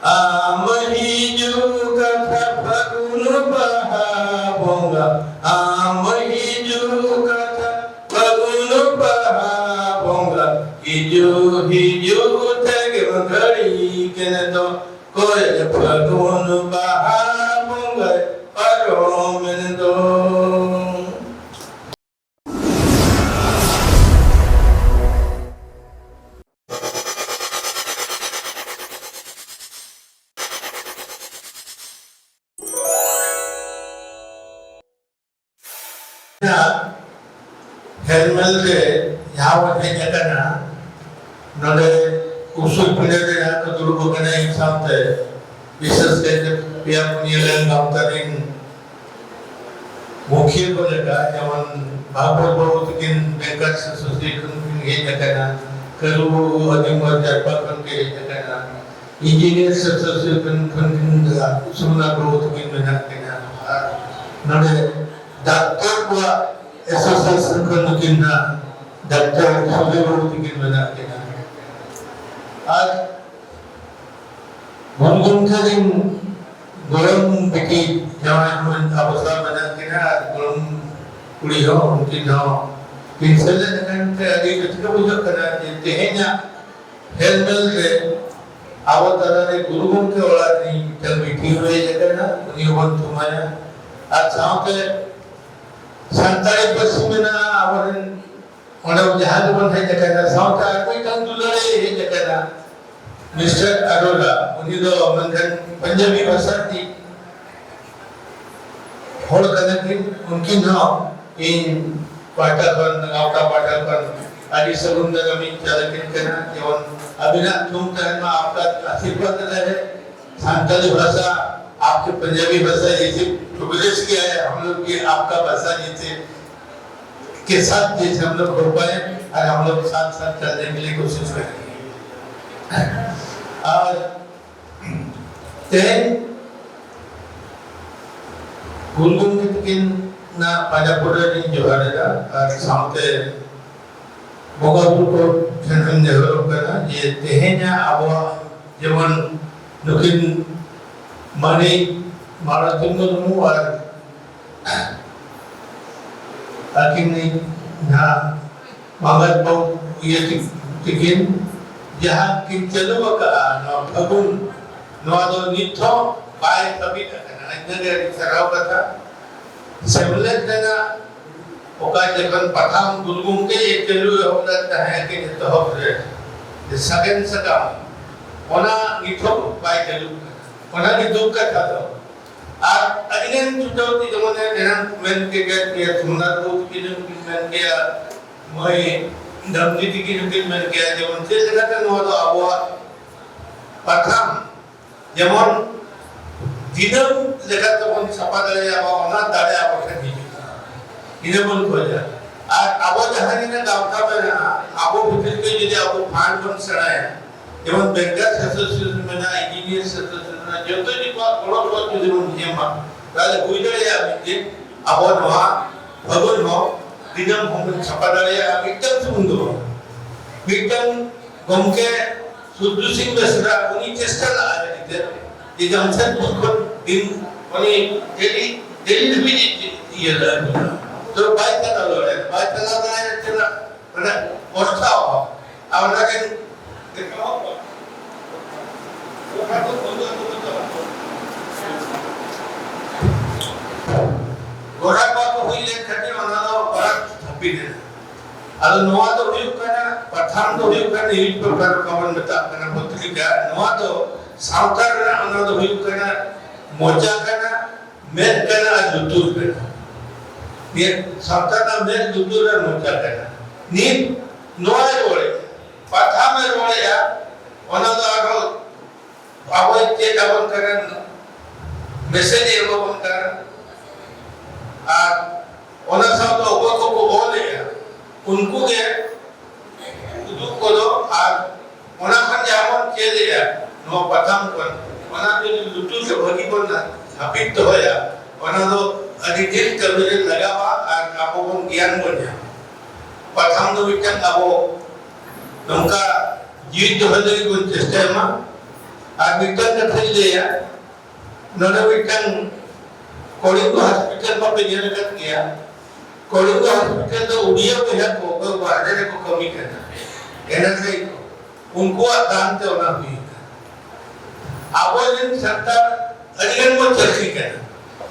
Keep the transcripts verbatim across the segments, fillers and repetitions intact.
ᱟᱢ ᱦᱤᱡᱩᱜ ᱠᱟᱛᱷᱟ ᱯᱷᱟᱹᱜᱩᱱ ᱵᱟᱦᱟ ᱵᱚᱸᱜᱟ, ᱟᱢ ᱦᱤᱡᱩᱜ ᱠᱟᱛᱷᱟ ᱯᱷᱟᱹᱜᱩᱱ ᱵᱟᱦᱟ ᱵᱚᱸᱜᱟ, ᱦᱤᱡᱩᱜ ᱦᱤᱡᱩᱜ ᱛᱮᱜᱮᱢ ᱜᱷᱟᱹᱲᱤᱠᱮᱱ ᱫᱚ, ᱠᱚᱭᱮ ᱯᱷᱟᱹᱜᱩᱱ ᱵᱟᱦᱟ ᱵᱚᱸᱜᱟᱭ ᱯᱟᱨᱚᱢᱮᱱ ᱫᱚ᱾ ᱦᱮᱞᱢᱮᱞ ᱨᱮ ᱡᱟᱦᱟᱸ ᱵᱚᱱ ᱦᱮᱡ ᱟᱠᱟᱱᱟ, ᱱᱚᱰᱮ ᱩᱥᱩᱞ ᱯᱤᱸᱰᱟᱹ ᱨᱮ ᱡᱟᱦᱟᱸ ᱠᱚ ᱫᱩᱲᱩᱵ ᱟᱠᱟᱱᱟ, ᱤᱧ ᱥᱟᱶᱛᱮ ᱵᱤᱥᱮᱥ ᱠᱟᱭᱛᱮ ᱯᱮᱭᱟ ᱯᱩᱱᱭᱟᱹ ᱜᱟᱱ ᱜᱟᱶᱛᱟ ᱨᱤᱱ ᱢᱩᱠᱷᱤᱭᱟᱹ ᱠᱚ ᱞᱮᱠᱟ, ᱡᱮᱢᱚᱱ ᱵᱷᱟᱜᱽᱵᱚᱛ ᱵᱟᱹᱵᱩ ᱛᱟᱹᱠᱤᱱ ᱵᱮᱝᱠᱟᱨᱥ ᱮᱥᱳᱥᱤᱭᱮᱥᱚᱱ ᱠᱷᱚᱱ ᱦᱮᱡ ᱟᱠᱟᱱᱟ, ᱠᱟᱹᱨᱩ ᱵᱟᱹᱵᱩ ᱟᱹᱫᱤᱢ ᱡᱟᱨᱯᱟ ᱠᱷᱚᱱ ᱠᱚ ᱦᱮᱡ ᱟᱠᱟᱱᱟ, ᱤᱧᱡᱤᱱᱤᱭᱟᱨᱥ ᱮᱥᱳᱥᱤᱭᱮᱥᱚᱱ ᱠᱷᱚᱱ ᱠᱤᱱ ᱥᱩᱢᱱᱟ ᱵᱟᱹᱵᱩ ᱛᱟᱹᱠᱤᱱ ᱢᱮᱱᱟᱜ ᱠᱤᱱᱟ, ᱟᱨ ᱱᱚᱰᱮ ᱰᱟᱠᱛᱟᱨ ᱠᱚᱣᱟᱜ ᱮᱥᱳᱥᱤᱭᱮᱥᱚᱱ ᱠᱷᱚᱱ ᱱᱩᱠᱤᱱ ᱦᱟᱸᱜ ᱰᱟᱠᱛᱟᱨ ᱥᱩᱫᱷᱤᱨ ᱵᱟᱹᱵᱩ ᱛᱟᱹᱠᱤᱱ ᱢᱮᱱᱟᱜ ᱠᱤᱱᱟ᱾ ᱟᱨ ᱜᱩᱨᱩ ᱜᱚᱢᱠᱮ ᱨᱤᱱ ᱜᱚᱲᱚᱢ ᱵᱤᱴᱤ ᱡᱟᱶᱟᱭ ᱦᱚᱸ ᱟᱵᱚ ᱥᱟᱶ ᱢᱮᱱᱟᱜ ᱠᱤᱱᱟ, ᱟᱨ ᱜᱚᱲᱚᱢ ᱠᱩᱲᱤ ᱦᱚᱸ, ᱩᱱᱠᱤᱱ ᱦᱚᱸ ᱠᱤᱱ ᱥᱮᱞᱮᱫ ᱟᱠᱟᱱ ᱛᱮ ᱟᱹᱰᱤ ᱨᱟᱹᱥᱠᱟᱹ ᱵᱩᱡᱷᱟᱹᱜ ᱠᱟᱱᱟ ᱡᱮ ᱛᱮᱦᱮᱧᱟᱜ ᱦᱮᱞᱢᱮᱞ ᱨᱮ ᱟᱵᱚ ᱛᱟᱞᱟᱨᱮ ᱜᱩᱨᱩ ᱜᱚᱢᱠᱮ ᱚᱲᱟᱜ ᱨᱤᱱᱤᱡ ᱢᱤᱫᱴᱟᱝ ᱵᱤᱴᱤ ᱦᱚᱸ ᱦᱮᱡ ᱟᱠᱟᱱᱟ, ᱩᱱᱤ ᱦᱚᱸᱵᱚᱱ ᱛᱷᱩᱢᱟᱭᱟ᱾ ᱟᱨ ᱥᱟᱶᱛᱮ ᱥᱟᱱᱛᱟᱲᱤ ᱯᱟᱹᱨᱥᱤ ᱢᱮᱱᱟᱜᱼᱟ, ᱟᱵᱚᱨᱮᱱ ᱚᱸᱰᱮ ᱡᱟᱦᱟᱸ ᱜᱮᱵᱚᱱ ᱦᱮᱡ ᱟᱠᱟᱱᱟ, ᱥᱟᱶᱛᱮ ᱟᱨ ᱢᱤᱫᱴᱟᱝ ᱫᱩᱞᱟᱹᱲᱮ ᱦᱮᱡ ᱟᱠᱟᱱᱟ, ᱢᱤᱥᱴᱟᱨ ᱟᱨᱳᱨᱟ, ᱩᱱᱤ ᱫᱚ ᱢᱮᱱᱠᱷᱟᱱ ᱯᱚᱧᱡᱟᱵᱤ ᱵᱷᱟᱥᱟ ᱨᱤᱱᱤᱡ ᱦᱚᱲ ᱠᱟᱱᱟ ᱠᱤᱱ, ᱩᱱᱠᱤᱱ ᱦᱚᱸ ᱤᱧ ᱯᱟᱦᱴᱟ ᱠᱷᱚᱱ, ᱜᱟᱶᱛᱟ ᱯᱟᱦᱴᱟ ᱠᱷᱚᱱ ᱟᱹᱰᱤ ᱥᱟᱹᱜᱩᱱ ᱫᱟᱨᱟᱢ ᱤᱧ ᱪᱟᱞ ᱟᱹᱠᱤᱱ ᱠᱟᱱᱟ᱾ ᱡᱮᱢᱚᱱ ᱟᱹᱵᱤᱱᱟᱜ ᱛᱷᱩᱢ ᱛᱟᱦᱮᱱ ᱢᱟ, ᱟᱯᱠᱟ ᱟᱥᱤᱨᱵᱟᱫ ᱨᱟᱦᱮ, ᱥᱟᱱᱛᱟᱲᱤ ᱵᱷᱟᱥᱟ आपके पंजाबी भाषा जैसे प्रोग्रेस किया है, हम लोग भी आपका भाषा जैसे के साथ जैसे हम लोग हो पाए और हम लोग साथ साथ चलने के लिए कोशिश करेंगे। ᱟᱨ ᱛᱮᱦᱮᱧ ᱜᱩᱨᱩ ᱜᱚᱢᱠᱮ ᱛᱟᱹᱠᱤᱱᱟᱜ ᱯᱟᱸᱡᱟ ᱯᱚᱨᱮ ᱞᱤᱧ ᱡᱚᱦᱟᱨ ᱮᱫᱟ ᱟᱨ ᱥᱟᱶᱛᱮ ᱵᱚᱸᱜᱟ ᱵᱩᱨᱩ ᱠᱚ ᱴᱷᱮᱱ ᱦᱚᱸᱧ ᱱᱮᱦᱚᱨᱚᱜ ᱠᱟᱱᱟ ᱡᱮ ᱛᱮᱦᱮᱧᱟᱜ ᱟᱵᱚᱣᱟᱜ ᱡᱮᱢᱚᱱ ᱱᱩᱠᱤᱱ ᱢᱟᱹᱱᱤᱡ ᱢᱟᱞᱚᱛᱤ ᱢᱩᱨᱢᱩ ᱟᱨ ᱟᱹᱠᱤᱱ ᱡᱟᱦᱟᱸ ᱢᱟᱸᱜᱟᱛ ᱵᱟᱹᱵᱩ ᱤᱭᱟᱹ ᱛᱤᱠᱤᱱ ᱡᱟᱦᱟᱸ ᱠᱤᱱ ᱪᱟᱹᱞᱩ ᱟᱠᱟᱫᱼᱟ ᱱᱚᱣᱟ ᱯᱷᱟᱹᱜᱩᱱ, ᱱᱚᱣᱟ ᱫᱚ ᱱᱤᱛ ᱦᱚᱸ ᱵᱟᱭ ᱦᱟᱹᱯᱤᱫ ᱟᱠᱟᱱᱟ᱾ ᱤᱱᱟᱹᱜᱮ ᱟᱹᱰᱤ ᱥᱟᱨᱦᱟᱣ ᱠᱟᱛᱷᱟ᱾ ᱥᱮᱢᱞᱮᱫ ᱨᱮᱱᱟᱜ ᱚᱠᱟ ᱡᱚᱠᱷᱚᱱ ᱯᱟᱛᱷᱟᱢ ᱜᱩᱨᱩ ᱜᱚᱢᱠᱮ ᱪᱟᱹᱞᱩ ᱮᱦᱚᱵ ᱞᱮᱫ ᱛᱟᱦᱮᱸ ᱠᱤᱱ ᱮᱛᱚᱦᱚᱵ ᱨᱮ, ᱡᱮ ᱥᱟᱜᱮᱱ ᱥᱟᱠᱟᱢ, ᱚᱱᱟ ᱱᱤᱛ ᱦᱚᱸ ᱵᱟᱭ ᱪᱟᱹᱞᱩ ᱠᱟᱱᱟ᱾ ᱚᱱᱟ ᱜᱮ ᱫᱩᱠ ᱠᱟᱛᱷᱟ ᱫᱚ᱾ ᱟᱨ ᱟᱹᱰᱤ ᱜᱟᱱ ᱪᱷᱩᱴᱟᱹᱣ ᱛᱮ ᱡᱮᱢᱚᱱ ᱮᱱᱟᱝ ᱢᱮᱱ ᱠᱮᱫ ᱜᱮᱭᱟ, ᱥᱳᱢᱱᱟᱛᱷ ᱵᱟᱹᱵᱩ ᱛᱟᱹᱠᱤᱱ ᱦᱚᱸ ᱠᱤᱱ ᱢᱮᱱ ᱠᱮᱭᱟ, ᱢᱟᱹᱭ ᱫᱷᱟᱢᱡᱤ ᱛᱟᱹᱠᱤᱱ ᱦᱚᱸ ᱠᱤᱱ ᱢᱮᱱ ᱠᱮᱭᱟ, ᱡᱮᱢᱚᱱ ᱪᱮᱫ ᱞᱮᱠᱟᱛᱮ ᱱᱚᱣᱟ ᱫᱚ ᱟᱵᱚᱣᱟᱜ ᱯᱟᱛᱷᱟᱢ ᱡᱮᱢᱚᱱ ᱫᱤᱱᱟᱹᱢ ᱞᱮᱠᱟᱛᱮ ᱵᱚᱱ ᱪᱷᱟᱯᱟ ᱫᱟᱲᱮᱭᱟᱜᱼᱟ, ᱚᱱᱟ ᱫᱟᱲᱮ ᱟᱵᱚ ᱴᱷᱮᱱ ᱦᱤᱡᱩᱜᱼᱟ, ᱤᱱᱟᱹ ᱵᱚᱱ ᱠᱷᱚᱡᱟ᱾ ᱟᱨ ᱟᱵᱚ ᱡᱟᱦᱟᱸ ᱛᱤᱱᱟᱹᱜ ᱜᱟᱶᱛᱟ ᱢᱮᱱᱟᱜᱼᱟ, ᱟᱵᱚ ᱵᱷᱤᱛᱤᱨ ᱨᱮ ᱡᱩᱫᱤ ᱟᱵᱚ ᱯᱷᱟᱱᱰ ᱵᱚᱱ ᱥᱮᱬᱟᱭᱟ, ᱡᱮᱢᱚᱱ ᱵᱮᱝᱠᱟᱨᱥ ᱮᱥᱳᱥᱤᱭᱮᱥᱚᱱ ᱢᱮᱱᱟᱜᱼᱟ, ᱤᱧᱡᱤᱱᱤᱭᱟᱨᱥ ᱮᱥᱳᱥᱤᱭᱮᱥᱚᱱ ᱢᱮᱱᱟᱜᱼᱟ, ᱡᱚᱛᱚ ᱡᱩᱫᱤ ᱠᱚᱣᱟᱜ ᱜᱚᱲᱚ ᱥᱚᱦᱚᱫ ᱡᱩᱫᱤ ᱵᱚᱱ ᱮᱢᱟ, ᱛᱟᱦᱞᱮ ᱦᱩᱭ ᱫᱟᱲᱮᱭᱟᱜᱼᱟ ᱢᱤᱫ ᱫᱤᱱ ᱟᱵᱚ ᱱᱚᱣᱟ ᱯᱷᱟᱹᱜᱩᱱ ᱦᱚᱸ ᱫᱤᱱᱟᱹᱢ ᱦᱚᱸ ᱵᱚᱱ ᱪᱷᱟᱯᱟ ᱫᱟᱲᱮᱭᱟᱜᱼᱟ᱾ ᱢᱤᱫᱴᱟᱝ ᱥᱩᱢᱩᱝ ᱫᱚ ᱵᱟᱝ, ᱢᱤᱫᱴᱟᱝ ᱜᱚᱢᱠᱮ ᱥᱩᱨᱡᱩ ᱥᱤᱝ ᱵᱮᱥᱨᱟ ᱩᱱᱤ ᱪᱮᱥᱴᱟ ᱞᱟᱜᱼᱟᱭ ᱟᱹᱰᱤ ᱛᱮᱫ ᱡᱮ ᱡᱟᱢᱥᱮᱫᱽᱯᱩᱨ ᱠᱷᱚᱱ ᱫᱤᱱ ᱩᱱᱤ ᱰᱮᱞᱤ, ᱰᱮᱞᱤ ᱫᱷᱟᱹᱵᱤᱡ ᱤᱭᱟᱹ ᱞᱟᱜᱼᱟ᱾ ᱛᱚ ᱵᱟᱭ ᱪᱟᱞᱟᱣ ᱫᱟᱲᱮᱭᱟᱜᱼᱟ, ᱵᱟᱭ ᱪᱟᱞᱟᱣ ᱫᱟᱲᱮᱭᱟᱜᱼᱟ, ᱪᱮᱫᱟᱜ? ᱢᱟᱱᱮ ᱚᱨᱛᱷᱟ ᱚᱵᱷᱟᱵ᱾ ᱟᱨ ᱚᱱᱟ ᱜᱮ ᱜᱚᱴᱟ ᱠᱚ ᱦᱩᱭ ᱞᱮᱱ ᱠᱷᱟᱹᱛᱤᱨ ᱚᱱᱟ ᱫᱚ ᱯᱟᱨᱟᱠ ᱦᱟᱹᱯᱤᱫ ᱮᱱᱟ᱾ ᱟᱫᱚ ᱱᱚᱣᱟ ᱫᱚ ᱦᱩᱭᱩᱜ ᱠᱟᱱᱟ, ᱯᱟᱛᱷᱟᱢ ᱫᱚ ᱦᱩᱭᱩᱜ ᱠᱟᱱᱟ ᱱᱤᱭᱩᱡᱽ ᱯᱮᱯᱟᱨ, ᱚᱠᱟ ᱵᱚᱱ ᱢᱮᱛᱟᱜ ᱠᱟᱱᱟ ᱯᱚᱛᱨᱤᱠᱟ᱾ ᱱᱚᱣᱟ ᱫᱚ ᱥᱟᱶᱛᱟ ᱨᱮᱱᱟᱜ, ᱚᱱᱟ ᱫᱚ ᱦᱩᱭᱩᱜ ᱠᱟᱱᱟ ᱢᱚᱪᱟ ᱠᱟᱱᱟ, ᱢᱮᱫ ᱠᱟᱱᱟ ᱟᱨ ᱞᱩᱛᱩᱨ ᱠᱟᱱᱟ᱾ ᱱᱤᱭᱟᱹ ᱥᱟᱶᱛᱟ ᱨᱮᱱᱟᱜ ᱢᱮᱫ, ᱞᱩᱛᱩᱨ ᱟᱨ ᱢᱚᱪᱟ ᱠᱟᱱᱟ᱾ ᱱᱤᱛ ᱱᱚᱣᱟᱭ ᱨᱚᱲᱮᱫᱼᱟ, ᱯᱟᱛᱷᱟᱢᱮ ᱨᱚᱲᱮᱫᱼᱟ, ᱚᱱᱟ ᱫᱚ ᱟᱨᱦᱚᱸ ᱟᱵᱚᱭ ᱪᱮᱫ ᱟᱵᱚᱱ ᱠᱟᱱᱟ, ᱢᱮᱥᱮᱡᱽ ᱮ ᱮᱢᱟᱵᱚᱱ ᱠᱟᱱᱟ᱾ ᱟᱨ ᱚᱱᱟ ᱥᱟᱶᱛᱮ ᱚᱠᱚᱭ ᱠᱚᱠᱚ ᱚᱞᱮᱜᱼᱟ, ᱩᱱᱠᱩ ᱜᱮ ᱩᱫᱩᱜ ᱠᱚᱫᱚ᱾ ᱟᱨ ᱚᱱᱟ ᱠᱷᱚᱱ ᱡᱟᱦᱟᱸ ᱵᱚᱱ ᱪᱮᱫᱮᱜᱼᱟ, ᱱᱚᱣᱟ ᱯᱟᱛᱷᱟᱢ ᱠᱷᱚᱱ, ᱚᱱᱟ ᱡᱩᱫᱤ ᱞᱩᱛᱩᱨ ᱨᱮ ᱵᱷᱟᱹᱜᱤ ᱵᱚᱱ ᱦᱟᱹᱯᱤᱫ ᱫᱚᱦᱚᱭᱟ, ᱚᱱᱟ ᱫᱚ ᱟᱹᱰᱤ ᱰᱷᱮᱨ ᱠᱟᱹᱢᱤ ᱨᱮ ᱞᱟᱜᱟᱜᱼᱟ ᱟᱨ ᱟᱵᱚ ᱵᱚᱱ ᱜᱮᱭᱟᱱ ᱵᱚᱱ ᱧᱟᱢᱟ᱾ ᱯᱟᱛᱷᱟᱢ ᱫᱚ ᱢᱤᱫᱴᱟᱝ ᱟᱵᱚ ᱱᱚᱝᱠᱟ ᱡᱤᱣᱤᱫ ᱫᱚᱦᱚᱭ ᱞᱟᱹᱜᱤᱫ ᱵᱚᱱ ᱪᱮᱥᱴᱟᱭ ᱢᱟ᱾ ᱟᱨ ᱢᱤᱫᱴᱟᱝ ᱠᱟᱛᱷᱟᱧ ᱞᱟᱹᱭᱟ, ᱱᱚᱰᱮ ᱢᱤᱫᱴᱟᱝ ᱠᱚᱞᱤᱝᱜᱚ ᱦᱚᱥᱯᱤᱴᱟᱞ ᱢᱟᱯᱮ ᱧᱮᱞ ᱟᱠᱟᱫ ᱜᱮᱭᱟ᱾ ᱠᱚᱞᱤᱝᱜᱚ ᱦᱚᱥᱯᱤᱴᱟᱞ ᱫᱚ ᱩᱰᱤᱭᱟ ᱵᱚᱭᱦᱟ ᱠᱚ ᱚᱠᱚᱭ ᱵᱟᱦᱨᱮ ᱨᱮᱠᱚ ᱠᱟᱹᱢᱤ ᱠᱟᱱᱟ, ᱮᱱᱟᱨᱡᱟᱭ ᱠᱚ, ᱩᱱᱠᱩᱣᱟᱜ ᱫᱟᱱ ᱛᱮ ᱚᱱᱟ ᱦᱩᱭ ᱟᱠᱟᱱᱟ᱾ ᱟᱵᱚ ᱨᱮᱱ ᱥᱟᱱᱛᱟᱲ ᱟᱹᱰᱤ ᱜᱟᱱ ᱵᱚᱱ ᱪᱟᱹᱠᱨᱤ ᱠᱟᱱᱟ᱾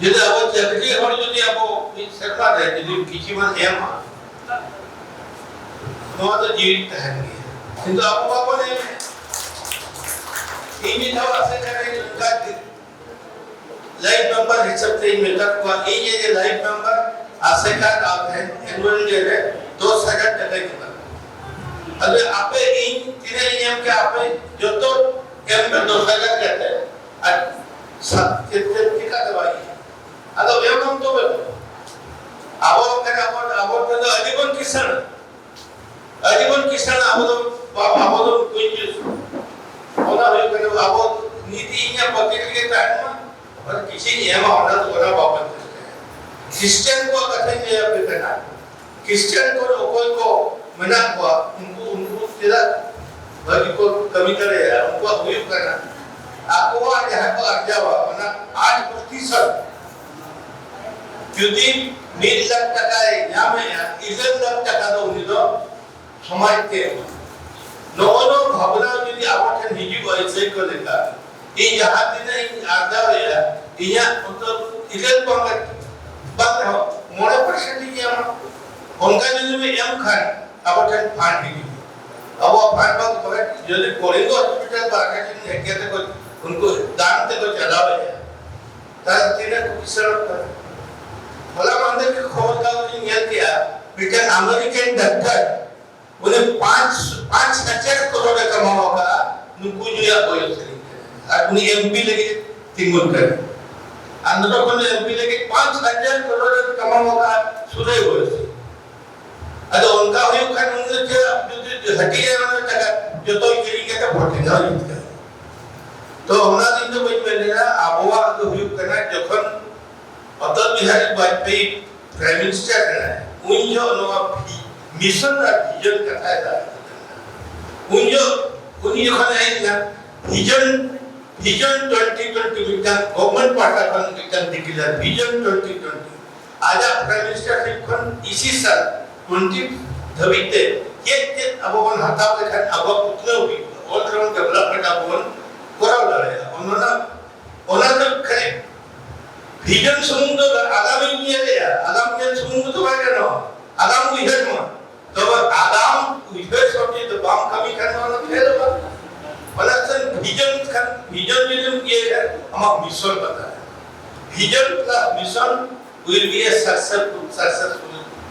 ᱡᱩᱫᱤ ᱟᱵᱚ ᱪᱟᱹᱠᱨᱤ ᱦᱚᱲ ᱡᱩᱫᱤ ᱟᱵᱚ ᱢᱤᱫ ᱥᱮᱨᱢᱟ ᱨᱮ ᱡᱩᱫᱤ ᱠᱤᱪᱷᱩ ᱵᱚᱱ ᱮᱢᱟ, ᱱᱚᱣᱟ ᱫᱚ ᱡᱤᱣᱤᱫ ᱛᱟᱦᱮᱱ ᱜᱮᱭᱟ᱾ ᱠᱤᱱᱛᱩ ᱟᱵᱚ ᱵᱟᱵᱚᱱ ᱮᱢᱮᱫ᱾ ᱤᱧ ᱢᱤᱫ ᱫᱷᱟᱣ ᱟᱥᱮᱠᱟ ᱨᱮ ᱚᱱᱠᱟ ᱜᱮ ᱞᱟᱭᱤᱱ ᱢᱮᱢᱵᱟᱨ ᱦᱤᱥᱟᱹᱵ ᱛᱮ ᱤᱧ ᱢᱮᱛᱟᱫ ᱠᱚᱣᱟ, ᱤᱧ ᱮᱡᱮ ᱞᱟᱭᱤᱱ ᱢᱮᱢᱵᱟᱨ ᱟᱥᱮᱠᱟ ᱟᱨ ᱮᱱᱩᱣᱟᱞ ᱰᱮ ᱨᱮ ᱫᱚᱥ ᱦᱟᱡᱟᱨ ᱴᱟᱠᱟᱧ ᱮᱢᱟ᱾ ᱟᱫᱚ ᱟᱯᱮ ᱤᱧ ᱛᱤᱱᱟᱹᱜ ᱤᱧ ᱮᱢ ᱠᱮᱫ, ᱟᱯᱮ ᱡᱚᱛᱚ ᱮᱢ ᱯᱮ ᱫᱚᱥ ᱦᱟᱡᱟᱨ ᱠᱟᱛᱮ, ᱟᱨ ᱥᱟᱛ ᱪᱮᱫ ᱪᱮᱫ ᱪᱮᱠᱟ ᱫᱚ ᱵᱟᱭ ᱤᱭᱟᱹ᱾ ᱟᱫᱚ ᱮᱢᱟᱢ ᱛᱚᱵᱮ ᱛᱚ᱾ ᱟᱵᱚ ᱠᱟᱱᱟ ᱵᱚᱱ, ᱟᱵᱚ ᱴᱷᱮᱱ ᱫᱚ ᱟᱹᱰᱤ ᱵᱚᱱ ᱠᱤᱥᱟᱹᱬᱟ᱾ ᱟᱹᱰᱤ ᱵᱚᱱ ᱠᱤᱥᱟᱹᱬᱟ, ᱟᱵᱚ ᱫᱚ, ᱟᱵᱚ ᱫᱚ ᱠᱩᱧᱡᱩᱥ᱾ ᱚᱱᱟ ᱦᱩᱭᱩᱜ ᱠᱟᱱᱟ ᱟᱵᱚ ᱱᱤᱛ ᱤᱧᱟᱹᱜ ᱯᱚᱠᱮᱴ ᱨᱮᱜᱮ ᱛᱟᱦᱮᱱ ᱢᱟ, ᱟᱨ ᱠᱤᱪᱷᱤᱧ ᱮᱢᱟ, ᱚᱱᱟ ᱫᱚ, ᱚᱱᱟ ᱵᱟᱵᱚᱱ ᱪᱮᱥᱴᱟᱭᱟ᱾ ᱠᱷᱨᱤᱥᱴᱟᱱ ᱠᱚᱣᱟᱜ ᱠᱟᱛᱷᱟᱧ ᱞᱟᱹᱭ ᱟᱯᱮ ᱠᱟᱱᱟ᱾ ᱠᱷᱨᱤᱥᱴᱟᱱ ᱠᱚᱨᱮ ᱚᱠᱚᱭ ᱠᱚ ᱢᱮᱱᱟᱜ ᱠᱚᱣᱟ, ᱩᱱᱠᱩ, ᱩᱱᱠᱩ ᱪᱮᱫᱟᱜ ᱵᱷᱟᱹᱜᱤ ᱠᱚ ᱠᱟᱹᱢᱤ ᱫᱟᱲᱮᱭᱟᱜᱼᱟ? ᱩᱱᱠᱩᱣᱟᱜ ᱦᱩᱭᱩᱜ ᱠᱟᱱᱟ, ᱟᱠᱚᱣᱟᱜ ᱡᱟᱦᱟᱸ ᱠᱚ ᱟᱨᱡᱟᱣᱟ, ᱚᱱᱟ ᱟᱴ ᱯᱨᱚᱛᱤᱥᱚᱛ ᱡᱩᱫᱤ ᱢᱤᱫ ᱞᱟᱠᱷ ᱴᱟᱠᱟᱭ ᱧᱟᱢᱮᱜᱼᱟ, ᱤᱨᱟᱹᱞ ᱞᱟᱠᱷ ᱴᱟᱠᱟ ᱫᱚ ᱩᱱᱤ ᱫᱚ ᱥᱚᱢᱟᱡᱽ ᱛᱮ ᱮᱢᱟ᱾ ᱱᱚᱜᱼᱚ ᱱᱚᱣᱟ ᱵᱷᱟᱵᱽᱱᱟ ᱡᱩᱫᱤ ᱟᱵᱚ ᱴᱷᱮᱱ ᱦᱤᱡᱩᱜᱼᱟ, ᱤᱥᱟᱹᱭ ᱠᱚ ᱞᱮᱠᱟ, ᱤᱧ ᱡᱟᱦᱟᱸ ᱛᱤᱱᱟᱹᱜ ᱤᱧ ᱟᱨᱡᱟᱣᱮᱜᱼᱟ, ᱤᱧᱟᱹᱜ ᱩᱛᱟᱹᱨ ᱤᱨᱟᱹᱞ ᱯᱟᱨᱥᱮᱱᱴ ᱵᱟᱝ ᱨᱮᱦᱚᱸ ᱢᱚᱬᱮ ᱯᱟᱨᱥᱮᱱᱴ ᱤᱧ ᱮᱢᱟ᱾ ᱚᱱᱠᱟ ᱡᱩᱫᱤ ᱵᱚᱱ ᱮᱢ ᱠᱷᱟᱱ, ᱟᱵᱚ ᱴᱷᱮᱱ ᱯᱷᱟᱱᱰ ᱦᱤᱡᱩᱜᱼᱟ᱾ ᱟᱵᱚᱣᱟᱜ ᱯᱷᱟᱱᱰ ᱵᱟᱝ ᱛᱚᱵᱮ ᱡᱩᱫᱤ ᱠᱚᱞᱤᱝᱜᱚ ᱦᱚᱥᱯᱤᱴᱟᱞ ᱵᱟᱨᱦᱮ ᱴᱷᱮᱱ ᱦᱮᱡ ᱠᱟᱛᱮ ᱠᱚ, ᱩᱱᱠᱩ ᱫᱟᱱ ᱛᱮᱠᱚ ᱪᱟᱞᱟᱣᱮᱜᱼᱟ, ᱛᱟᱦᱞᱮ ᱛᱤᱱᱟᱹᱜ ᱠᱚ ᱠᱤᱥᱟᱹᱬᱚᱜ ᱠᱟᱱᱟ? ᱦᱚᱞᱟ ᱢᱟᱦᱫᱮᱨ ᱜᱮ ᱠᱷᱚᱵᱚᱨ ᱠᱟᱜᱚᱡᱽ ᱤᱧ ᱧᱮᱞ ᱠᱮᱜᱼᱟ, ᱢᱤᱫᱴᱟᱝ ᱟᱢᱮᱨᱤᱠᱟᱱ ᱰᱟᱠᱛᱟᱨ, ᱩᱱᱤ ᱯᱟᱸᱪ, ᱯᱟᱸᱪ ᱦᱟᱡᱟᱨ ᱠᱨᱳᱲ ᱮ ᱠᱟᱢᱟᱣ ᱟᱠᱟᱫᱼᱟ, ᱱᱩᱠᱩ ᱧᱩᱭᱟᱜ ᱵᱚᱭᱚᱥ ᱨᱮ᱾ ᱟᱨ ᱩᱱᱤ ᱮᱢᱯᱤ ᱞᱟᱹᱜᱤᱫ ᱛᱤᱸᱜᱩᱱ ᱠᱟᱱᱟ᱾ ᱟᱱᱫᱷᱨᱚ ᱠᱷᱚᱱ ᱮᱢᱯᱤ ᱞᱟᱹᱜᱤᱫ ᱯᱟᱸᱪ ᱦᱟᱡᱟᱨ ᱠᱨᱳᱲ ᱮ ᱠᱟᱢᱟᱣ ᱟᱠᱟᱫᱼᱟ, ᱥᱩᱨᱮ ᱵᱚᱭᱚᱥ ᱨᱮ᱾ ᱟᱫᱚ ᱚᱱᱠᱟ ᱦᱩᱭᱩᱜ ᱠᱷᱟᱱ, ᱩᱱᱤ ᱫᱚ ᱪᱮᱫ ᱡᱩᱫᱤ ᱦᱟᱹᱴᱤᱧ ᱨᱮ ᱚᱱᱟ ᱴᱟᱠᱟ ᱡᱚᱛᱚᱭ ᱠᱤᱨᱤᱧ ᱠᱟᱛᱮ ᱵᱷᱳᱴ ᱮ ᱧᱟᱢ ᱠᱮᱫᱟ᱾ ᱛᱚ ᱚᱱᱟ ᱫᱤᱱ ᱫᱚ ᱵᱟᱹᱧ ᱢᱮᱱᱟ, ᱟᱵᱚᱣᱟᱜ ᱫᱚ ᱦᱩᱭᱩᱜ ᱠᱟᱱᱟ ᱡᱚᱠᱷᱚᱱ ᱚᱴᱚᱞ ᱵᱤᱦᱟᱨᱤ ᱵᱟᱡᱽᱯᱮᱭᱤ ᱯᱨᱟᱭᱤᱢ ᱢᱤᱱᱤᱥᱴᱟᱨ ᱠᱟᱱᱟᱭ, ᱩᱱ ᱡᱚᱦᱚᱜ ᱱᱚᱣᱟ ᱵᱷᱤ-, ᱢᱤᱥᱚᱱ ᱟᱨ ᱵᱷᱤᱡᱚᱱ ᱠᱟᱛᱷᱟᱭ ᱞᱟᱹᱭ ᱠᱮᱫᱟ᱾ ᱩᱱ ᱡᱚᱦᱚᱜ ᱩᱱᱤ ᱡᱚᱠᱷᱚᱱ ᱦᱮᱡ ᱮᱱᱟ, ᱵᱷᱤᱡᱚᱱ, ᱵᱷᱤᱡᱚᱱ ᱴᱩᱭᱮᱱᱴᱤ ᱴᱩᱭᱮᱱᱴᱤ ᱢᱤᱫᱴᱟᱝ ᱜᱚᱵᱷᱚᱨᱱᱢᱮᱱᱴ ᱯᱟᱦᱴᱟ ᱠᱷᱚᱱ ᱢᱤᱫᱴᱟᱝ ᱰᱤᱠᱞᱮᱭᱟᱨ, ᱵᱷᱤᱡᱚᱱ ᱴᱩᱭᱮᱱᱴᱤ ᱴᱩᱭᱮᱱᱴᱤ᱾ ᱟᱡᱟᱜ ᱯᱨᱟᱭᱤᱢ ᱢᱤᱱᱤᱥᱴᱟᱨᱥᱤᱯ ᱠᱷᱚᱱ ᱤᱥᱤ ᱥᱟᱞ ᱴᱩᱭᱮᱱᱴᱤ ᱫᱷᱟᱹᱵᱤᱡ ᱛᱮ ᱪᱮᱫ ᱪᱮᱫ ᱟᱵᱚ ᱵᱚᱱ ᱦᱟᱛᱟᱣ ᱞᱮᱠᱷᱟᱱ ᱟᱵᱚᱣᱟᱜ ᱩᱛᱱᱟᱹᱣ ᱦᱩᱭᱩᱜᱼᱟ, all round development ᱟᱵᱚ ᱵᱚᱱ ᱠᱚᱨᱟᱣ ᱫᱟᱲᱮᱭᱟᱜᱼᱟ᱾ ᱚᱱᱟ, ᱚᱱᱟ ᱫᱚ ᱠᱷᱟᱹᱞᱤ ᱵᱷᱤᱡᱚᱱ ᱥᱩᱢᱩᱝ ᱫᱚ ᱵᱟᱝ, ᱟᱜᱟᱢᱤᱧ ᱧᱮᱞᱮᱜᱼᱟ, ᱟᱜᱟᱢ ᱧᱮᱞ ᱥᱩᱢᱩᱝ ᱫᱚ ᱵᱟᱭ ᱜᱟᱱᱚᱜᱼᱟ, ᱟᱜᱟᱢ ᱩᱭᱦᱟᱹᱨ ᱢᱟ᱾ ᱛᱚᱵᱮ ᱟᱜᱟᱢ ᱩᱭᱦᱟᱹᱨ ᱥᱚᱢᱚᱭ ᱫᱚ ᱵᱟᱢ ᱠᱟᱹᱢᱤ ᱠᱷᱟᱱ ᱚᱱᱟ ᱯᱷᱮᱞᱚᱜᱼᱟ᱾ ᱚᱱᱟ ᱠᱷᱟᱱ ᱵᱷᱤᱡᱚᱱ ᱠᱷᱟᱱ, ᱵᱷᱤᱡᱚᱱ ᱡᱩᱫᱤᱢ ᱤᱭᱟᱹᱭ ᱠᱷᱟᱱ ᱟᱢᱟᱜ ᱢᱤᱥᱚᱱ ᱠᱟᱛᱷᱟ᱾ Vision plus mission will be a successful, successful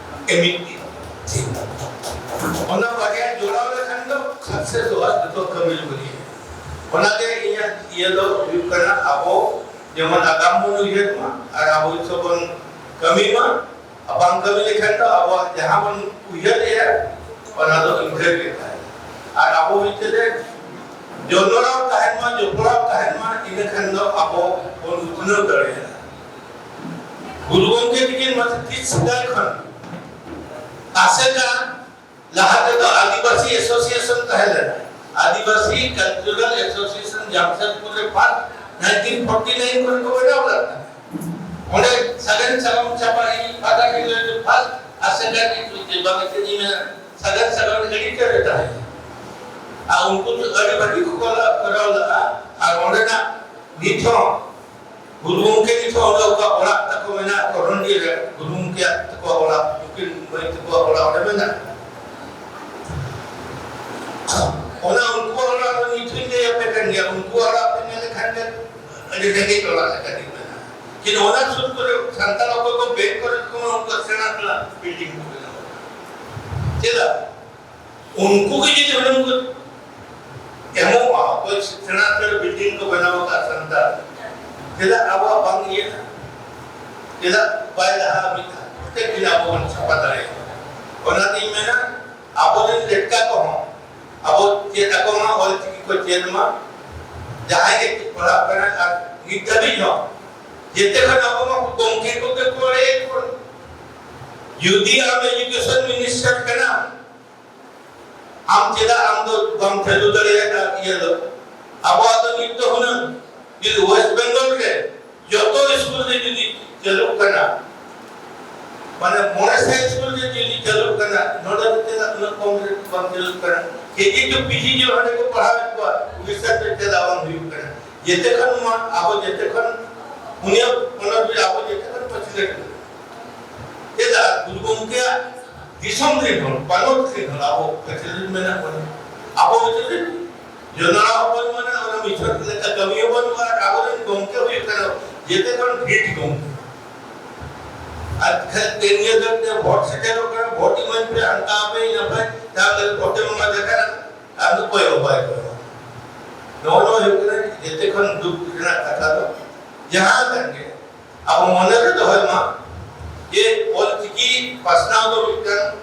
committee. ᱚᱱᱟ ᱵᱟᱨᱭᱟ ᱡᱚᱲᱟᱣ ᱞᱮᱠᱷᱟᱱ ᱫᱚ ᱥᱟᱠᱥᱮᱥᱚᱜᱼᱟ ᱡᱚᱛᱚ ᱠᱟᱹᱢᱤ ᱨᱮ᱾ ᱚᱱᱟᱜᱮ ᱤᱧᱟᱹᱜ ᱤᱭᱟᱹ ᱫᱚ ᱦᱩᱭᱩᱜ ᱠᱟᱱᱟ, ᱟᱵᱚ ᱡᱮᱢᱚᱱ ᱟᱜᱟᱢ ᱵᱚᱱ ᱩᱭᱦᱟᱹᱨ ᱢᱟ ᱟᱨ ᱟᱵᱚ ᱡᱚᱛᱚ ᱵᱚᱱ ᱠᱟᱹᱢᱤ ᱢᱟ᱾ ᱟᱨ ᱵᱟᱝ ᱠᱟᱹᱢᱤ ᱞᱮᱠᱷᱟᱱ ᱫᱚ ᱟᱵᱚᱣᱟᱜ ᱡᱟᱦᱟᱸ ᱵᱚᱱ ᱩᱭᱦᱟᱹᱨᱮᱜᱼᱟ ᱚᱱᱟ ᱫᱚ ᱤᱱᱠᱟᱹ ᱜᱮ ᱛᱟᱦᱮᱱᱟ᱾ ᱟᱨ ᱟᱵᱚ ᱵᱷᱤᱛᱨᱤ ᱨᱮ ᱡᱚᱱᱚᱲᱟᱣ ᱛᱟᱦᱮᱱ ᱢᱟ, ᱡᱚᱯᱲᱟᱣ ᱛᱟᱦᱮᱱ ᱢᱟ, ᱤᱱᱟᱹ ᱠᱷᱟᱱ ᱫᱚ ᱟᱵᱚ ᱵᱚᱱ ᱩᱛᱱᱟᱹᱣ ᱫᱟᱲᱮᱭᱟᱜᱼᱟ᱾ ᱜᱩᱨᱩ ᱜᱚᱢᱠᱮ ᱛᱤᱠᱤᱱ ᱢᱟ ᱛᱤᱥ ᱥᱮᱫᱟᱭ ᱠᱷᱚᱱ ᱟᱥᱮᱠᱟ, ᱞᱟᱦᱟ ᱛᱮᱫᱚ ᱟᱹᱫᱤᱵᱟᱹᱥᱤ ᱮᱥᱳᱥᱤᱭᱮᱥᱚᱱ ᱛᱟᱦᱮᱸ ᱞᱮᱱᱟ, ᱟᱹᱫᱤᱵᱟᱹᱥᱤ ᱠᱟᱞᱪᱟᱨᱟᱞ ᱮᱥᱳᱥᱤᱭᱮᱥᱚᱱ ᱡᱟᱢᱥᱮᱫᱽᱯᱩᱨ ᱨᱮ ᱯᱷᱟᱥᱴ ᱱᱟᱭᱤᱱᱴᱤᱱ ᱯᱷᱳᱨᱴᱤ ᱱᱟᱭᱤᱱ ᱠᱷᱚᱱ ᱠᱚ ᱵᱮᱱᱟᱣ ᱞᱮᱫ ᱛᱟᱦᱮᱸᱫ᱾ ᱚᱸᱰᱮ ᱥᱟᱜᱮᱱ ᱥᱟᱠᱟᱢ ᱪᱷᱟᱯᱟ ᱤᱧ ᱯᱷᱟᱫᱟ ᱴᱷᱮᱱ ᱞᱟᱹᱭ ᱯᱷᱟᱥᱴ ᱟᱥᱮᱠᱟ ᱨᱤᱱᱤᱡ ᱵᱟᱝ ᱪᱮᱫ ᱤᱧ ᱢᱮᱱᱟ, ᱥᱟᱜᱮᱱ ᱥᱟᱠᱟᱢ ᱨᱤᱱᱤᱡ ᱮᱰᱤᱴᱚᱨ ᱮ ᱛᱟᱦᱮᱸ ᱠᱟᱱᱟ᱾ ᱟᱨ ᱩᱱᱠᱩ ᱫᱚ ᱟᱹᱰᱤ ᱵᱷᱟᱹᱜᱤ ᱠᱚ ᱠᱚᱨᱟᱣ, ᱠᱚᱨᱟᱣ ᱞᱮᱫᱼᱟ᱾ ᱟᱨ ᱚᱸᱰᱮᱱᱟᱜ ᱱᱤᱛ ᱦᱚᱸ ᱜᱩᱨᱩ ᱜᱚᱢᱠᱮ ᱱᱤᱛ ᱦᱚᱸ ᱚᱸᱰᱮ ᱚᱠᱟ ᱚᱲᱟᱜ ᱛᱟᱠᱚ ᱢᱮᱱᱟᱜᱼᱟ, ᱠᱚᱨᱚᱱᱰᱤ ᱨᱮ ᱜᱩᱨᱩ ᱜᱚᱢᱠᱮᱭᱟᱜ ᱛᱟᱠᱚ ᱚᱲᱟᱜ, ᱱᱩᱠᱤᱱ ᱢᱟᱹᱭ ᱛᱟᱠᱚ ᱚᱲᱟᱜ ᱚᱸᱰᱮ ᱢᱮᱱᱟᱜᱼᱟ᱾ ᱚᱱᱟ ᱩᱱᱠᱩ ᱚᱲᱟᱜ ᱫᱚ ᱱᱤᱛ ᱦᱚᱸᱧ ᱞᱟᱹᱭ ᱟᱯᱮ ᱠᱟᱱ ᱜᱮᱭᱟ, ᱩᱱᱠᱩ ᱚᱲᱟᱜ ᱯᱮ ᱧᱮᱞ ᱞᱮᱠᱷᱟᱱ ᱜᱮ ᱟᱹᱰᱤ ᱨᱮᱸᱜᱮᱡ ᱚᱲᱟᱜ ᱞᱮᱠᱟ ᱜᱮ ᱢᱮᱱᱟᱜᱼᱟ᱾ ᱠᱤᱱᱛᱩ ᱚᱱᱟ ᱥᱩᱨ ᱠᱚᱨᱮ ᱥᱟᱱᱛᱟᱲ ᱚᱠᱚᱭ ᱠᱚ ᱵᱮᱝᱠ ᱠᱚᱨᱮ ᱠᱚ ᱚᱱᱠᱟ ᱥᱮᱬᱟ ᱥᱮᱬᱟ ᱵᱤᱞᱰᱤᱝ ᱠᱚ ᱵᱮᱱᱟᱣ ᱠᱟᱫᱟ᱾ ᱪᱮᱫᱟᱜ? ᱩᱱᱠᱩ ᱜᱮ ᱡᱩᱫᱤ ᱦᱩᱱᱟᱹᱝ ᱠᱚ ᱮᱢᱚᱜᱼᱟ, ᱚᱠᱚᱭ ᱥᱮᱬᱟ ᱩᱛᱟᱹᱨ ᱵᱤᱞᱰᱤᱝ ᱠᱚ ᱵᱮᱱᱟᱣ ᱟᱠᱟᱫ ᱥᱟᱱᱛᱟᱲ, ᱪᱮᱫᱟᱜ ᱟᱵᱚᱣᱟᱜ ᱵᱟᱝ ᱤᱭᱟᱹᱜᱼᱟ? ᱪᱮᱫᱟᱜ ᱵᱟᱭ ᱞᱟᱦᱟᱜᱼᱟ? ᱢᱤᱫ ᱫᱷᱟᱣ ᱯᱨᱚᱛᱮᱠ ᱫᱤᱱ ᱟᱵᱚ ᱵᱚᱱ ᱪᱷᱟᱯᱟ ᱫᱟᱲᱮᱭᱟᱜᱼᱟ᱾ ᱚᱱᱟᱛᱤᱧ ᱢᱮᱱᱟ, ᱟᱵᱚᱨᱮᱱ ᱞᱮᱴᱠᱟ ᱠᱚᱦᱚᱸ ᱟᱵᱚ ᱪᱮᱫ ᱟᱠᱚ ᱢᱟ, ᱚᱞ ᱪᱤᱠᱤ ᱠᱚ ᱪᱮᱫ ᱢᱟ, ᱡᱟᱦᱟᱸᱭ ᱜᱮ ᱯᱟᱲᱦᱟᱜ ᱠᱟᱱᱟ᱾ ᱟᱨ ᱱᱤᱛ ᱫᱷᱟᱹᱵᱤᱡ ᱦᱚᱸ ᱡᱮᱛᱮ ᱠᱷᱚᱱ ᱟᱵᱚ ᱢᱟ ᱜᱚᱢᱠᱮ ᱠᱚᱜᱮ ᱠᱚ ᱮᱲᱮᱭᱮᱫ ᱵᱚᱱ᱾ ᱡᱩᱫᱤ ᱟᱢ ᱮᱡᱩᱠᱮᱥᱚᱱ ᱢᱤᱱᱤᱥᱴᱟᱨ ᱠᱟᱱᱟᱢ, ᱟᱢ ᱪᱮᱫᱟᱜ ᱟᱢ ᱫᱚ ᱵᱟᱢ ᱪᱟᱹᱞᱩ ᱫᱟᱲᱮᱭᱟᱜᱼᱟ ᱤᱭᱟᱹ ᱫᱚ? ᱟᱵᱚᱣᱟᱜ ᱫᱚ ᱱᱤᱛ ᱫᱚ ᱦᱩᱱᱟᱹᱝ ᱡᱩᱫᱤ ᱳᱭᱮᱥᱴ ᱵᱮᱝᱜᱚᱞ ᱨᱮ ᱡᱚᱛᱚ ᱥᱠᱩᱞ ᱨᱮ ᱡᱩᱫᱤ ᱪᱟᱹᱞᱩᱜ ᱠᱟᱱᱟ, ᱢᱟᱱᱮ ᱢᱚᱬᱮ ᱥᱟᱭ ᱥᱠᱩᱞ ᱨᱮ ᱡᱩᱫᱤ ᱪᱟᱹᱞᱩᱜ ᱠᱟᱱᱟ, ᱱᱚᱰᱮ ᱫᱚ ᱪᱮᱫᱟᱜ ᱩᱱᱟᱹᱜ ᱠᱚᱢ ᱨᱮ ᱵᱟᱝ ᱪᱟᱹᱞᱩᱜ ᱠᱟᱱᱟ? ᱠᱮᱡᱤ ᱴᱩ ᱯᱤᱡᱤ ᱡᱮ ᱦᱟᱸᱰᱮ ᱠᱚ ᱯᱟᱲᱦᱟᱣᱮᱫ ᱠᱚᱣᱟ, ᱩᱲᱤᱥᱥᱟ ᱨᱮ ᱪᱮᱫᱟᱜ ᱵᱟᱝ ᱦᱩᱭᱩᱜ ᱠᱟᱱᱟ? ᱡᱮᱛᱮ ᱠᱷᱚᱱ ᱢᱟ ᱟᱵᱚ ᱡᱮᱛᱮ ᱠᱷᱚᱱ ᱯᱩᱱᱭᱟᱹ ᱯᱚᱱᱚᱛ ᱨᱮ ᱟᱵᱚ ᱡᱮᱛᱮ ᱠᱷᱚᱱ ᱯᱟᱹᱪᱷᱞᱟᱹ ᱠᱟᱱᱟ᱾ ᱪᱮᱫᱟᱜ? ᱜᱩᱨᱩ ᱜᱚᱢᱠᱮᱭᱟᱜ ᱫᱤᱥᱚᱢ ᱨᱮᱱ ᱦᱚᱲ, ᱯᱚᱱᱚᱛ ᱨᱮᱱ ᱦᱚᱲ ᱟᱵᱚ ᱯᱟᱹᱪᱷᱞᱟᱹ ᱨᱮ ᱢᱮᱱᱟᱜ ᱵᱚᱱᱟ᱾ ᱟᱵᱚ ᱯᱟᱹᱪᱷᱞᱟᱹ ᱨᱮ ᱡᱚᱱᱚᱲᱟ ᱦᱚᱸ ᱵᱟᱹᱱᱩᱜ ᱟᱱᱟ, ᱚᱱᱟ ᱢᱤᱪᱷᱚᱨ ᱞᱮᱠᱟ ᱠᱟᱹᱢᱤ ᱦᱚᱸ ᱵᱟᱹᱱᱩᱜᱼᱟ᱾ ᱟᱨ ᱟᱵᱚᱨᱮᱱ ᱜᱚᱢᱠᱮ ᱦᱩᱭᱩᱜ ᱠᱟᱱᱟ ᱡᱮᱛᱮ ᱠᱷᱚᱱ ᱰᱷᱤᱴ ᱜᱚᱢᱠᱮ᱾ ᱟᱨ ᱠᱷᱟᱱ ᱛᱮᱦᱮᱧ ᱫᱚ ᱵᱷᱳᱴ ᱥᱮᱴᱮᱨᱚᱜ ᱠᱟᱱᱟ, ᱵᱷᱳᱴ ᱤᱢᱟᱹᱧ ᱯᱮ, ᱦᱟᱱᱠᱟ ᱟᱯᱮ, ᱱᱟᱯᱟᱭ, ᱛᱟᱦᱞᱮ ᱯᱚᱛᱮ ᱢᱟ ᱫᱮᱠᱷᱟ ᱟᱨ ᱫᱚ ᱚᱠᱚᱭ ᱦᱚᱸ ᱵᱟᱭ ᱠᱚᱭᱚᱜ᱾ ᱱᱚᱜᱼᱚ ᱱᱚᱣᱟ ᱦᱩᱭᱩᱜ ᱠᱟᱱᱟ ᱡᱮᱛᱮ ᱠᱷᱚᱱ ᱫᱩᱠ ᱨᱮᱱᱟᱜ ᱠᱟᱛᱷᱟ ᱫᱚ᱾ ᱡᱟᱦᱟᱸ ᱠᱟᱱ ᱜᱮ, ᱟᱵᱚ ᱢᱚᱱᱮ ᱨᱮ ᱫᱚᱦᱚᱭ ᱢᱟ ᱡᱮ ᱚᱞ ᱪᱤᱠᱤ ᱯᱟᱥᱱᱟᱣ ᱫᱚ ᱢᱤᱫᱴᱟᱝ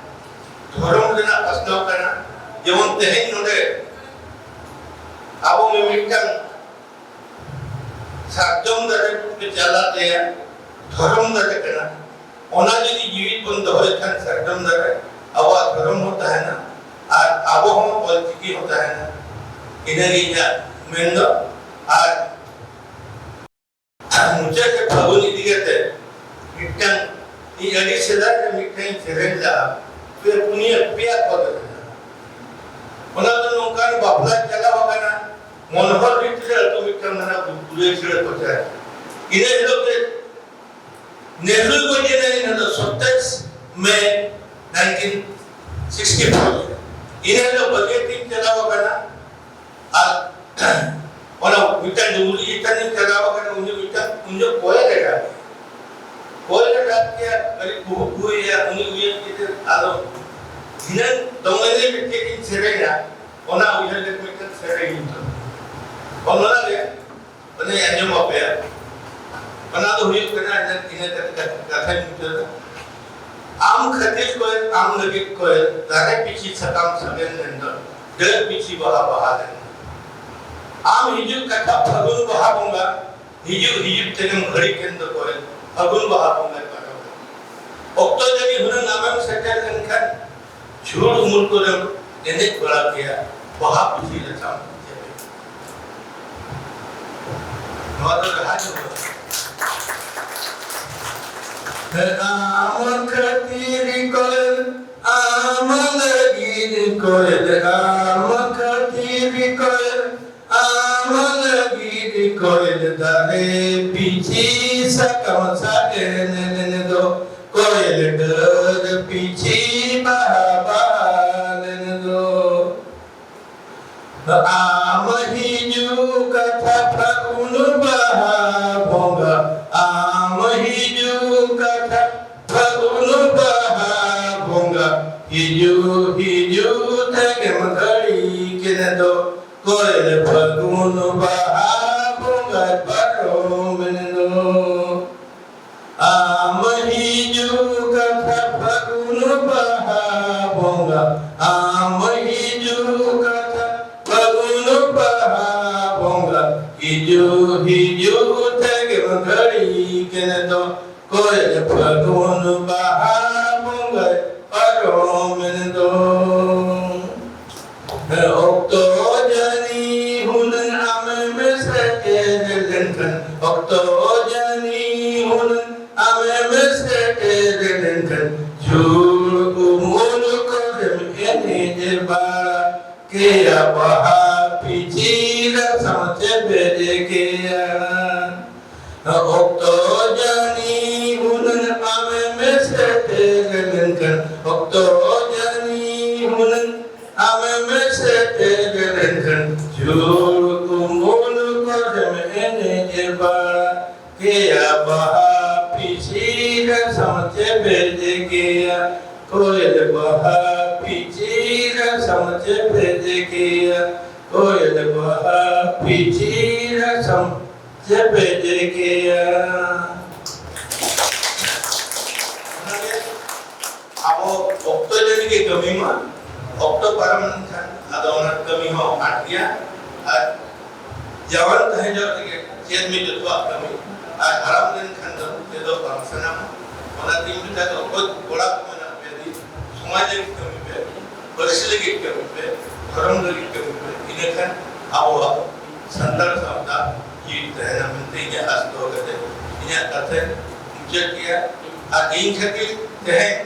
ᱫᱷᱚᱨᱚᱢ ᱨᱮᱱᱟᱜ ᱯᱟᱥᱱᱟᱣ ᱠᱟᱱᱟ᱾ ᱡᱮᱢᱚᱱ ᱛᱮᱦᱮᱧ ᱱᱚᱰᱮ ᱟᱵᱚ ᱢᱤᱢᱤᱫᱴᱟᱝ ᱥᱟᱨᱡᱚᱢ ᱫᱟᱨᱮ ᱯᱮ ᱪᱟᱞᱟᱜ ᱞᱮᱭᱟ, ᱫᱷᱚᱨᱚᱢ ᱫᱟᱨᱮ ᱠᱟᱱᱟ᱾ ᱚᱱᱟ ᱡᱩᱫᱤ ᱡᱤᱣᱤᱫ ᱵᱚᱱ ᱫᱚᱦᱚᱭ ᱠᱷᱟᱱ ᱥᱟᱨᱡᱚᱢ ᱫᱟᱨᱮ, ᱟᱵᱚᱣᱟᱜ ᱫᱷᱚᱨᱚᱢ ᱦᱚᱸ ᱛᱟᱦᱮᱱᱟ ᱟᱨ ᱟᱵᱚ ᱦᱚᱸ ᱚᱞ ᱪᱤᱠᱤ ᱦᱚᱸ ᱛᱟᱦᱮᱱᱟ᱾ ᱤᱱᱟᱹᱜᱮ ᱤᱧᱟᱹᱜ ᱢᱮᱱ ᱫᱚ᱾ ᱟᱨ ᱢᱩᱪᱟᱹᱫ ᱨᱮ ᱯᱷᱟᱹᱜᱩᱱ ᱤᱫᱤ ᱠᱟᱛᱮ ᱢᱤᱫᱴᱟᱝ, ᱤᱧ ᱟᱹᱰᱤ ᱥᱮᱫᱟᱭ ᱨᱮ ᱢᱤᱫᱴᱟᱝ ᱥᱮᱨᱮᱧ ᱞᱮᱫᱟ, ᱯᱮ ᱯᱩᱱᱭᱟᱹ ᱯᱮᱭᱟ ᱠᱚ ᱨᱮ ᱢᱮᱱᱟᱜᱼᱟ᱾ ᱚᱱᱟ ᱫᱚ ᱱᱚᱝᱠᱟᱱ ᱵᱟᱯᱞᱟ ᱪᱟᱞᱟᱣ ᱟᱠᱟᱱᱟ, ᱢᱚᱱᱳᱦᱚᱨ ᱵᱷᱤᱛᱨᱤ ᱨᱮ ᱟᱹᱛᱩ ᱢᱤᱫᱴᱟᱝ ᱢᱮᱱᱟᱜᱼᱟ, ᱜᱩᱲᱟᱹᱭ ᱪᱷᱤᱲᱟᱹ ᱠᱚᱪᱟ᱾ ᱤᱱᱟᱹ ᱦᱤᱞᱳᱜ ᱜᱮ ᱱᱮᱦᱨᱩᱭ ᱜᱚᱡ ᱮᱱᱟ, ᱤᱱᱟᱹ ᱫᱚ ᱥᱟᱛᱟᱥ ᱢᱮ ᱱᱟᱭᱤᱱᱴᱤᱱ ᱥᱤᱠᱥᱴᱤ ᱯᱷᱳᱨ᱾ ᱤᱱᱟᱹ ᱦᱤᱞᱳᱜ ᱵᱟᱹᱨᱭᱟᱹᱛ ᱤᱧ ᱪᱟᱞᱟᱣ ᱟᱠᱟᱱᱟ᱾ ᱟᱨ ᱚᱱᱟ ᱢᱤᱫᱴᱟᱝ ᱰᱩᱝᱨᱤ ᱪᱮᱛᱟᱱ ᱤᱧ ᱪᱟᱞᱟᱣ ᱟᱠᱟᱱᱟ, ᱩᱱᱤ ᱢᱤᱫᱴᱟᱝ, ᱩᱱ ᱡᱚᱠᱷᱚᱱ ᱠᱚᱭᱮᱞ ᱮ ᱨᱟᱜ, ᱠᱚᱭᱮᱞ ᱮ ᱨᱟᱜ ᱠᱮᱭᱟ, ᱟᱹᱰᱤ ᱠᱩᱦᱩ ᱠᱩᱦᱩᱭᱟ, ᱩᱱᱤ ᱩᱭᱦᱟᱹᱨ ᱠᱟᱛᱮ ᱟᱫᱚ ᱫᱷᱤᱱᱟᱹᱝ ᱫᱚᱝ ᱮᱱᱮᱡ ᱢᱤᱫᱴᱮᱡ ᱤᱧ ᱥᱮᱨᱮᱧᱟ, ᱚᱱᱟ ᱩᱭᱦᱟᱹᱨ ᱠᱟᱛᱮ ᱢᱤᱫᱴᱟᱝ ᱥᱮᱨᱮᱧ ᱤᱧ ᱛᱚᱞ᱾ ᱚᱱᱟ ᱜᱮ ᱚᱱᱮ ᱟᱸᱡᱚᱢ ᱟᱯᱮᱭᱟ, ᱚᱱᱟ ᱫᱚ ᱦᱩᱭᱩᱜ ᱠᱟᱱᱟ, ᱤᱱᱟᱹ, ᱤᱱᱟᱹ ᱠᱟᱛᱷᱟ, ᱠᱟᱛᱷᱟᱧ ᱢᱩᱪᱟᱹᱫᱟ᱾ ᱟᱢ ᱠᱷᱟᱹᱛᱤᱨ ᱠᱚᱭᱮᱞ, ᱟᱢ ᱞᱟᱹᱜᱤᱫ ᱠᱚᱭᱮᱞ, ᱫᱟᱨᱮ ᱯᱤᱪᱷᱤ ᱥᱟᱠᱟᱢ ᱥᱟᱜᱮᱱ ᱞᱮᱱ ᱫᱚ, ᱰᱟᱹᱨ ᱯᱤᱪᱷᱤ ᱵᱟᱦᱟ ᱵᱟᱦᱟ ᱞᱮᱱ ᱫᱚ᱾ ᱟᱢ ᱦᱤᱡᱩᱜ ᱠᱟᱛᱷᱟ ᱯᱷᱟᱹᱜᱩᱱ ᱵᱟᱦᱟ ᱵᱚᱸᱜᱟ, ᱦᱤᱡᱩᱜ ᱦᱤᱡᱩᱜ ᱛᱮᱜᱮᱢ ᱜᱷᱟᱹᱲᱤ ᱠᱮᱱ ᱫᱚ ᱠᱚᱭᱮᱞ, ᱯᱷᱟᱹᱜᱩᱱ ᱵᱟᱦᱟ ᱵᱚᱸᱜᱟᱭ ᱯᱟᱨᱚᱢ ᱮᱱ᱾ ᱚᱠᱛᱚ ᱡᱟᱹᱱᱤ ᱦᱩᱱᱟᱹᱝ ᱟᱢᱮᱢ ᱥᱮᱴᱮᱨ ᱞᱮᱱᱠᱷᱟᱱ, ᱡᱷᱩᱲ ᱩᱢᱩᱞ ᱠᱚᱨᱮᱢ ᱮᱱᱮᱡ ᱵᱟᱲᱟ ᱠᱮᱭᱟ, ᱵᱟᱦᱟ ᱯᱤᱪᱷᱤ ᱞᱮᱠᱟᱢ ᱪᱮᱯᱮᱡ᱾ ᱱᱚᱣᱟ ᱫᱚ ᱡᱟᱦᱟᱸᱭ ᱠᱚ ᱟᱢ ᱠᱷᱟᱹᱛᱤᱨ ᱠᱚᱭᱮᱞ, ᱟᱢ ᱞᱟᱹᱜᱤᱫ ᱠᱚᱭᱮᱞ, ᱟᱢ ᱠᱷᱟᱹᱛᱤᱨ ᱠᱚᱭᱮᱞ, ᱟᱢ ᱞᱟᱹᱜᱤᱫ ᱠᱚᱭᱮᱞ ᱫᱟᱨᱮ ᱯᱤᱪᱷᱤ ᱥᱟᱠᱟᱢ ᱥᱟᱜᱮᱱ ᱞᱮᱱ ᱫᱚ, ᱠᱚᱭᱮᱞ ᱰᱟᱹᱨ ᱯᱤᱪᱷᱤ ᱵᱟᱦᱟ ᱵᱟᱦᱟ ᱞᱮᱱ ᱫᱚ᱾ ᱟᱢ ᱦᱤᱡᱩᱜ ᱠᱟᱛᱷᱟ ᱯᱷᱟᱹᱜᱩᱱ ᱵᱟᱦᱟ ᱵᱚᱸᱜᱟ, ᱟᱢ ᱦᱤᱡᱩᱜ ᱠᱟᱛᱷᱟ ᱯᱷᱟᱹᱜᱩᱱ ᱵᱟᱦᱟ ᱵᱚᱸᱜᱟ, ᱦᱤᱡᱩᱜ ᱦᱤᱡᱩᱜ ᱛᱮᱜᱮᱢ ᱜᱷᱟᱹᱲᱤ ᱠᱮᱫ ᱫᱚ, ᱠᱚᱭᱮᱞ ᱯᱷᱟᱹᱜᱩᱱ ᱵᱟᱦᱟ ᱵᱚᱸᱜᱟᱭ ᱯᱟᱨᱚᱢᱮᱱ ᱫᱚ᱾ ᱟᱢ ᱦᱤᱡᱩᱜ ᱠᱟᱛᱷᱟ ᱯᱷᱟᱹᱜᱩᱱ ᱵᱟᱦᱟ ᱵᱚᱸᱜᱟ, ᱟᱢ ᱦᱤᱡᱩᱜ ᱠᱟᱛᱷᱟ ᱯᱷᱟᱹᱜᱩᱱ ᱵᱟᱦᱟ ᱵᱚᱸᱜᱟ, ᱦᱤᱡᱩᱜ ᱦᱤᱡᱩᱜ ᱛᱮᱜᱮᱢ ᱜᱷᱟᱹᱲᱤ ᱠᱮᱫ ᱫᱚ, ᱠᱚᱭᱮᱞ ᱯᱷᱟᱹᱜᱩᱱ ᱵᱟᱦᱟ ᱵᱚᱸᱜᱟᱭ ᱯᱟᱨᱚᱢᱮᱱ ᱫᱚ᱾ ᱚᱠᱛᱚ ᱡᱟᱹᱱᱤ ᱦᱩᱱᱟᱹᱝ ᱟᱢᱮᱢ ᱥᱮᱴᱮᱨ ᱞᱮᱱᱠᱷᱟᱱ, ᱚᱠᱛᱚ ᱡᱟᱹᱱᱤ ᱦᱩᱱᱟᱹᱝ ᱟᱢᱮᱢ ᱥᱮᱴᱮᱨ ᱞᱮᱱᱠᱷᱟᱱ, ᱡᱷᱩᱲ ᱩᱢᱩᱞ ᱠᱚᱨᱮᱢ ᱮᱱᱮᱡ ᱵᱟᱲᱟ ᱠᱮᱭᱟ, ᱵᱟᱦᱟ ᱯᱤᱪᱷᱤ ᱨᱟᱥᱟᱢ ᱪᱮᱯᱮᱡ ᱠᱮᱭᱟ᱾ ᱚᱠᱛᱚ ᱡᱟᱹᱱᱤ ᱦᱩᱱᱟᱹᱝ ᱟᱢᱮᱢ ᱥᱮᱴᱮᱨ ᱞᱮᱱᱠᱷᱟᱱ, ᱚᱠᱛᱚ ᱡᱟᱹᱱᱤ ᱦᱩᱱᱟᱹᱝ ᱟᱢᱮᱢ ᱥᱮᱴᱮᱨ ᱞᱮᱱᱠᱷᱟᱱ, ᱡᱷᱩᱲ ᱩᱢᱩᱞ ᱠᱚᱨᱮᱢ ᱮᱱᱮᱡ ᱵᱟᱲᱟ ᱠᱮᱭᱟ, ᱵᱟᱦᱟ ᱯᱤᱪᱷᱤ ᱨᱟᱥᱟᱢ ᱪᱮᱯᱮᱡ ᱠᱮᱭᱟ, ᱠᱚᱭᱮᱞ ᱵᱟᱦᱟ ᱯᱤᱪᱷᱤ ᱨᱟᱥᱟᱢ ᱪᱮᱯᱮᱡ ᱠᱮᱭᱟ, ᱠᱚᱭᱮᱞ ᱵᱟᱦᱟ ᱯᱤᱪᱷᱤ ᱨᱟᱥᱟᱢ ᱪᱮᱯᱮᱡ ᱠᱮᱭᱟ᱾ ᱚᱱᱟᱜᱮ ᱟᱵᱚ ᱚᱠᱛᱚ ᱡᱟᱹᱱᱤ ᱜᱮ ᱠᱟᱹᱢᱤ ᱢᱟ, ᱚᱠᱛᱚ ᱯᱟᱨᱚᱢ ᱞᱮᱱᱠᱷᱟᱱ ᱟᱫᱚ ᱚᱱᱟ ᱠᱟᱹᱢᱤ ᱦᱚᱸ ᱟᱫ ᱜᱮᱭᱟ᱾ ᱟᱨ ᱡᱟᱣᱟᱱ ᱛᱟᱦᱮᱸ ᱡᱚᱦᱚᱜ ᱨᱮᱜᱮ ᱪᱮᱫ ᱢᱤᱫ ᱡᱚᱛᱚᱣᱟᱜ ᱠᱟᱹᱢᱤ, ᱟᱨ ᱦᱟᱲᱟᱢ ᱞᱮᱱᱠᱷᱟᱱ ᱫᱚ ᱪᱮᱫ ᱦᱚᱸ ᱵᱟᱝ ᱥᱟᱱᱟᱢᱟ᱾ ᱚᱱᱟ ᱛᱤᱧ ᱢᱮᱛᱟ ᱠᱚᱣᱟ, ᱚᱠᱚᱭ ᱠᱚᱲᱟ ᱠᱚ ᱢᱮᱱᱟᱜ ᱯᱮᱭᱟ, ᱫᱤ ᱥᱚᱢᱟᱡᱽ ᱞᱟᱹᱜᱤᱫ ᱠᱟᱹᱢᱤ ᱯᱮ, ᱯᱟᱹᱨᱥᱤ ᱞᱟᱹᱜᱤᱫ ᱠᱟᱹᱢᱤ ᱯᱮ, ᱫᱷᱚᱨᱚᱢ ᱞᱟᱹᱜᱤᱫ ᱠᱟᱹᱢᱤ ᱯᱮ, ᱤᱱᱟᱹᱠᱷᱟᱱ ᱟᱵᱚᱣᱟᱜ ᱥᱟᱱᱛᱟᱲ ᱥᱟᱶᱛᱟ ᱛᱟᱦᱮᱱᱟ ᱢᱮᱱᱛᱮ ᱤᱧᱟᱹᱜ ᱟᱥ ᱫᱚᱦᱚ ᱠᱟᱛᱮ ᱤᱧᱟᱹᱜ ᱠᱟᱛᱷᱟᱧ ᱢᱩᱪᱟᱹᱫ ᱠᱮᱫᱟ᱾ ᱟᱨ ᱤᱧ ᱠᱷᱟᱹᱛᱤᱨ ᱛᱮᱦᱮᱧ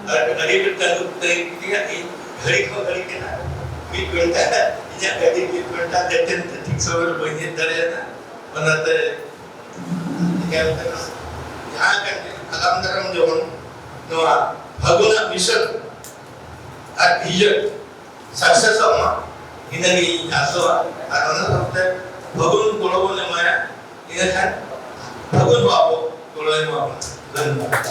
ᱟᱹᱰᱤ ᱟᱹᱰᱤ ᱢᱤᱫᱴᱟᱝ ᱫᱩᱠ ᱛᱟᱦᱮᱸ ᱠᱟᱱ ᱛᱤᱧᱟ᱾ ᱤᱧ ᱜᱷᱟᱹᱲᱤ ᱠᱷᱚᱱ ᱜᱷᱟᱹᱲᱤ ᱠᱟᱱᱟ, ᱢᱤᱫ ᱜᱷᱚᱱᱴᱟ ᱤᱧᱟᱹᱜ ᱜᱟᱹᱰᱤ ᱢᱤᱫ ᱜᱷᱚᱱᱴᱟ ᱞᱮᱴ ᱮᱱ ᱛᱮ ᱴᱷᱤᱠ ᱥᱚᱢᱚᱭ ᱨᱮ ᱵᱟᱹᱧ ᱦᱮᱡ ᱫᱟᱲᱮᱭᱟᱫᱟ᱾ ᱚᱱᱟᱛᱮ ᱪᱤᱠᱟᱹ ᱞᱮᱠᱟᱱᱟ ᱡᱟᱦᱟᱸ ᱠᱟᱱ ᱜᱮ ᱟᱜᱟᱢ ᱫᱟᱨᱟᱢ ᱡᱮᱢᱚᱱ ᱱᱚᱣᱟ ᱯᱷᱟᱹᱜᱩᱱᱟᱜ ᱢᱤᱥᱚᱱ ᱟᱨ ᱵᱷᱤᱡᱚᱱ ᱥᱟᱠᱥᱮᱥᱚᱜ ᱢᱟ, ᱤᱱᱟᱹᱜᱮ ᱤᱧ ᱟᱥᱚᱜᱼᱟ᱾ ᱟᱨ ᱚᱱᱟ ᱥᱟᱶᱛᱮ ᱯᱷᱟᱹᱜᱩᱱ ᱜᱚᱲᱚ ᱵᱚᱱ ᱮᱢᱟᱭᱟ, ᱤᱱᱟᱹᱠᱷᱟᱱ ᱯᱷᱟᱹᱜᱩᱱ ᱦᱚᱸ ᱟᱵᱚ ᱜᱚᱲᱚᱭ ᱮᱢᱟ ᱵᱚᱱᱟ᱾ ᱫᱷᱚᱱᱭᱚᱵᱟᱫ᱾